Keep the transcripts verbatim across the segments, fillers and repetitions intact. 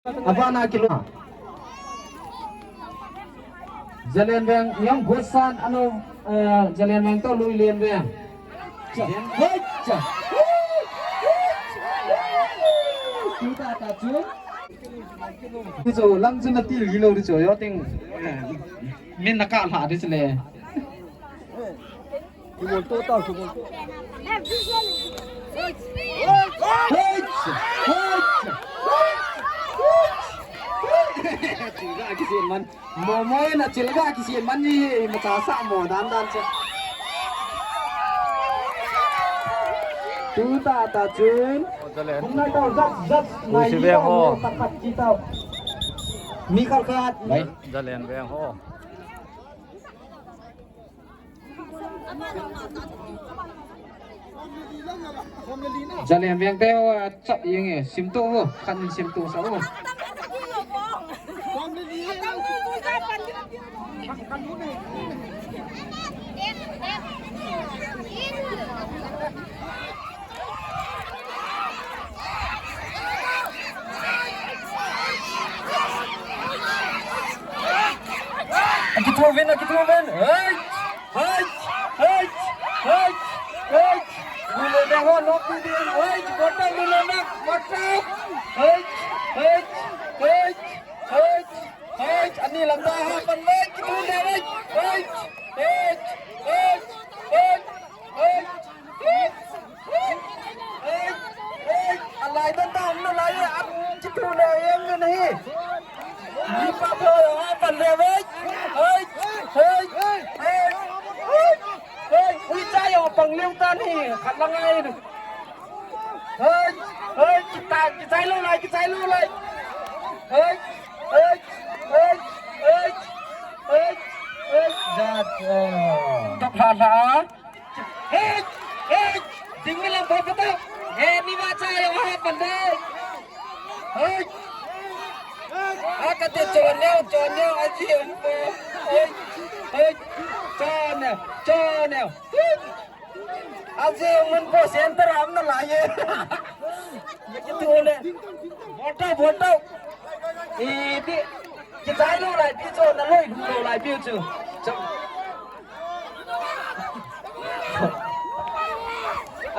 Abana kilo. Jalenveng, Niang Gosan, ano, eh, Jalenveng to Luilenveng. Cha, hei, cha. Tuta ta chu. Chu lang chu na til gilo di chu, yo ting. Min na ka la di chu le. Kimol to tao, kimol to. Hei! Hei! Chilga kisi man. Mo mo na chilga kisi man ni ma cha sa mo dan dan cha. Tuta ta chun. Hung na tao zat zat. Hu si veng ho. Ta khat ki tao. Mi khat khat. Jalenveng ho. Jalenveng te ho, a chap yeng e, sim to ho, khan sim to sa ho. Akithu vin, akithu vin. Hei! Hei! Hei! Hei! Hei! Lule na ho, nok di din. Hei! Bota lule na, bota. Hei! Hei! Hei! Hei! Hei! Ani lam da ha pan hei! Kithu le hei! Hei! Hei! Hei! Hei! Hei! Hei! Hei, hei, alai dan dan na lai, an kithu le yang na hi. Ni pa po ha pan le hei. Hei, hei, hei, hei, hei, ui cha yo pang liu ta ni, khat lang ai. Hei, hei, kita, kichai lou lai, kichai lou lai. Hei, hei, hei, hei, hei, hei, jat, eh. Tok ha ha. Hei! Hei! Ding mi lam pha pha ta. Hei, ni ma cha yo ha pan de. Hei! A ka te chon neo, chon neo, a ji um po. Hei! Hei! Chon neo, chon neo. Hei! A ji um po center am na la ye. Ye ki tu le. Bota, bota. E ti. Kichai lou lai pi chu, na loi lou lai pi chu. Chu.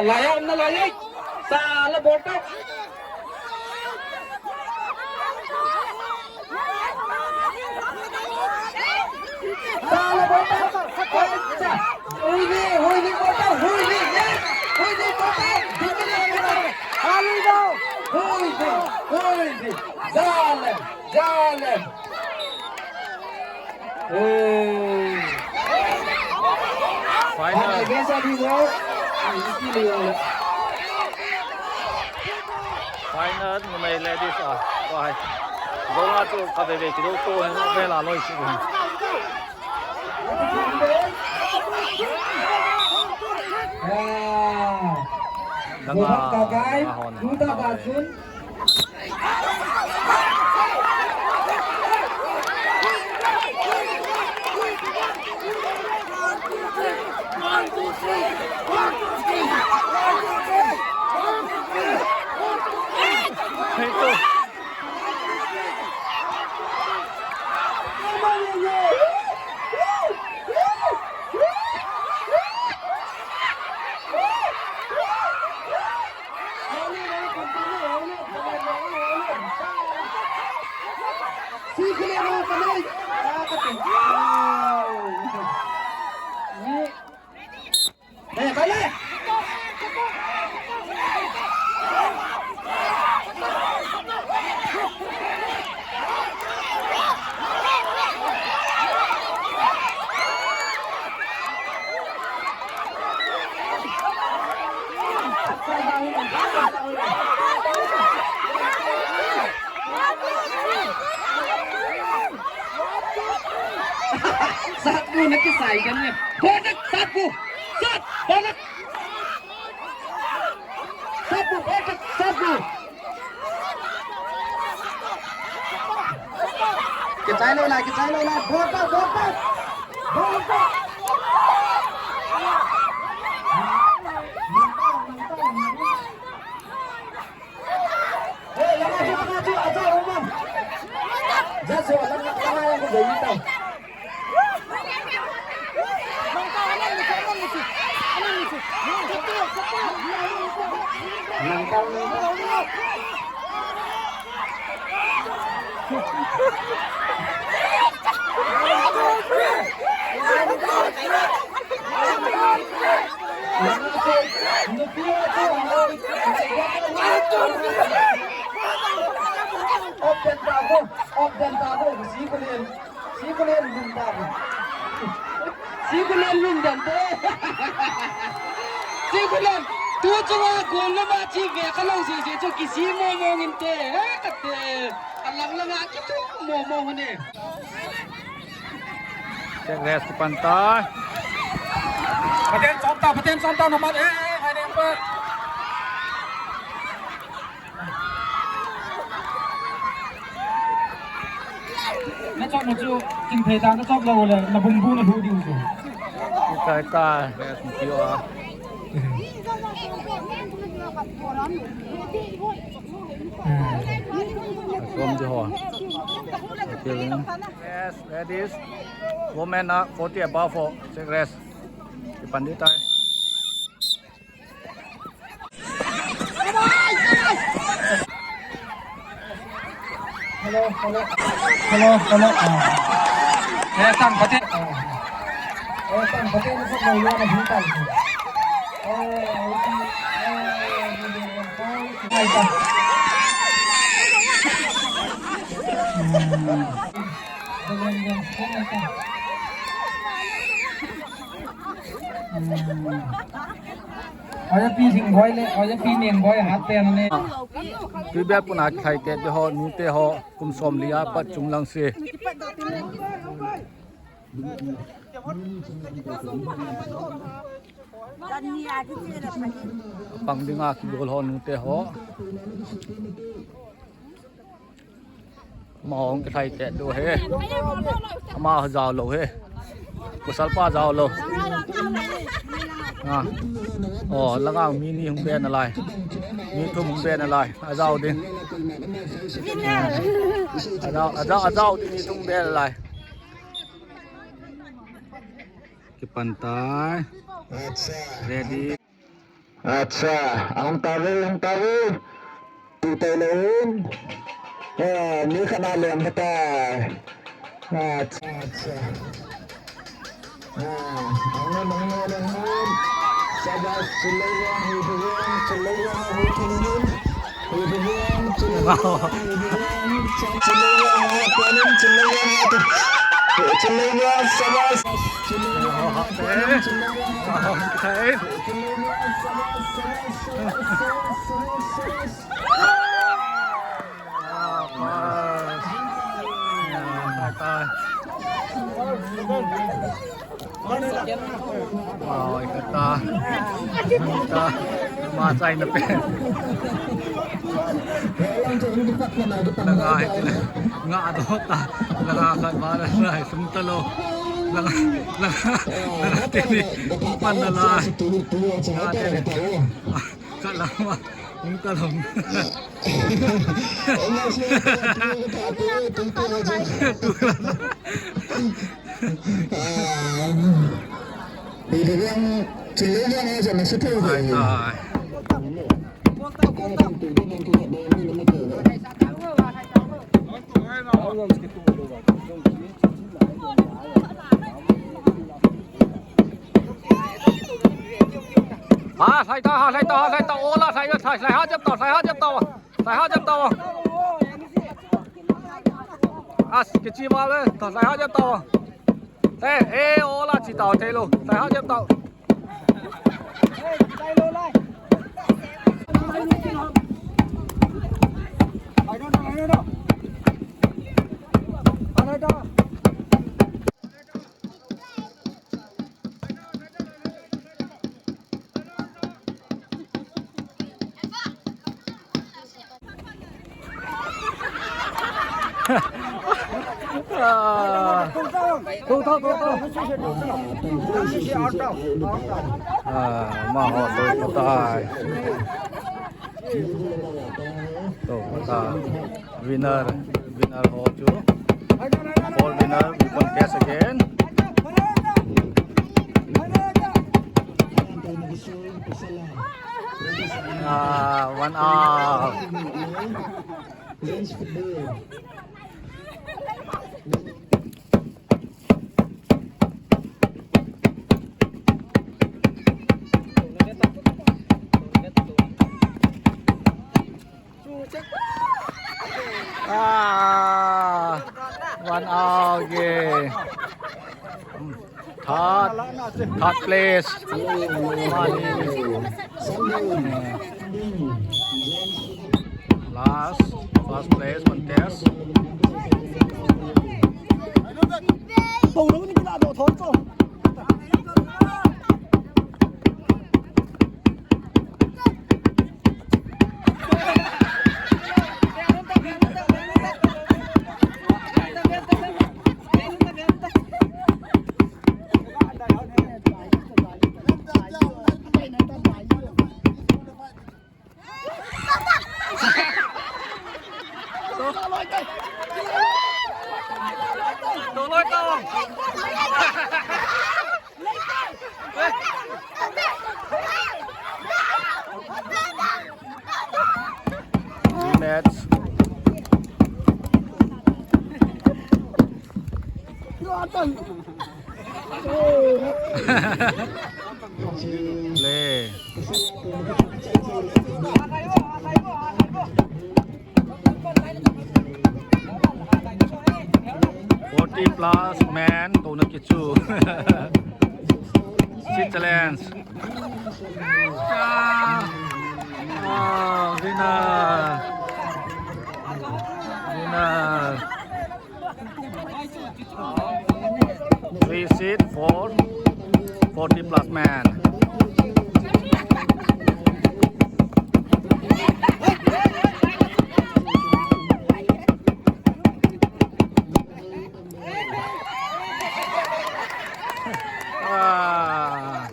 Alai am na lai ei. Sa la bol to. Sa la bol to. Acha. Hui ni, hui ni bol to, hui ni. Yes. Hui ni bol to. Ding ni bol to. Hui ni, hui ni. Jalen, jalen. Final. Final numei ladies a. Wai. Gola chu kaveve kido to he no vela loi si. Danga, danga hon. Sat bu na kisai kan ne. Bodak sat bu. Sat, bodak. Sat bu, bodak sat bu. Kichai lou lai, kichai lou lai. Bodak, bodak. Bodak. Hey, lama chu, lama chu, acha umam. Open ta ko, open ta ko, si ko len, si ko len lum ta ko. Si ko len lum dan te. Si ko len, tu chunga kon le ba chi ve ka long si si chu ki si mo mo ngin te. He ka te. Alang langa ki tu mo mo ne. Check rest kipan tai. Pathen chom ta, Pathen chom ta, namat, eh, eh, hai ding pa. Na chom na chu, kin thei ta, na chom lo le, na bum bu na hu ding chu. Kai kai, rest mu ki wa. Chom di ho. Okay. Yes, ladies. Women are forty above for check rest. Kipan di tai. Hello, hello. Hello, hello. Ah. Eh, tang pati. Ah. Eh, tang pati ni ko mo yo na hin tang. Eh, eh, eh, eh, eh, eh. Oya pi thing boi le, oya pi neng boi hat pen ne. Tui bia puna kithai te te ho, nu te ho, kum som lia pat chung lang se. Pang dinga kigol ho, nu te ho. Ama hung kithai te do he. Ama jao lo he. Pasal pa jao lo. Ah. Oh, langa mi ni hung be nalai. Mi thum hung be nalai. Ajao ding. Ah. Ajao, ajao, ajao ding mi thum be nalai. Kipan tai. Ready. Acha, ahung tave, ahung tave. Tu tai lou. Ah, mi khat na lem khat tai. Acha, acha. Ah, ahung lem, ahung lem, ahung lem. Sabas, chulai lem, hi lem, chulai lem, hi lem. Hi lem, chulai lem, hi lem. Chulai lem, hi lem, chulai lem, hi lem. Chulai lem, sabas. Chulai lem, hi lem, chulai lem, hi lem. Okay. Oi, kata. Kata. Ma chai na pe. Langa hai kila. Nga do ta. Langa khat ma na rai sum ta lo. Langa, langa, langa tini. Pan na lai. Langa tini. Khat lama. Hung ta lo. Tu khat. Ai, ai. Ha, lhai ta, ha, lhai ta, ha, lhai ta, o la, lhai, lhai, lhai ha jep ta, lhai ha jep ta. Lhai ha jep ta. As, kichi ma le, lhai ha jep ta. Te, e, o la chi ta thei lou. Lhai ha jep ta. Ah, ma ho to tai. To ta winner, winner ho chu. Four winner, we contest again. Ah, one out. Ah, one out ke. Third, third place. Last, first place contest. Rematch. Play. Forty plus man, tuna kichu. Sit challenge. Ah, ah, winner. Winner. Three seat for forty plus man. Ah.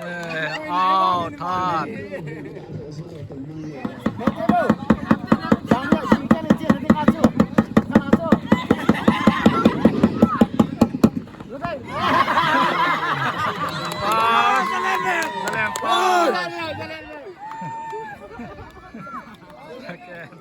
Eh, out, third. Pass. Pass. Second.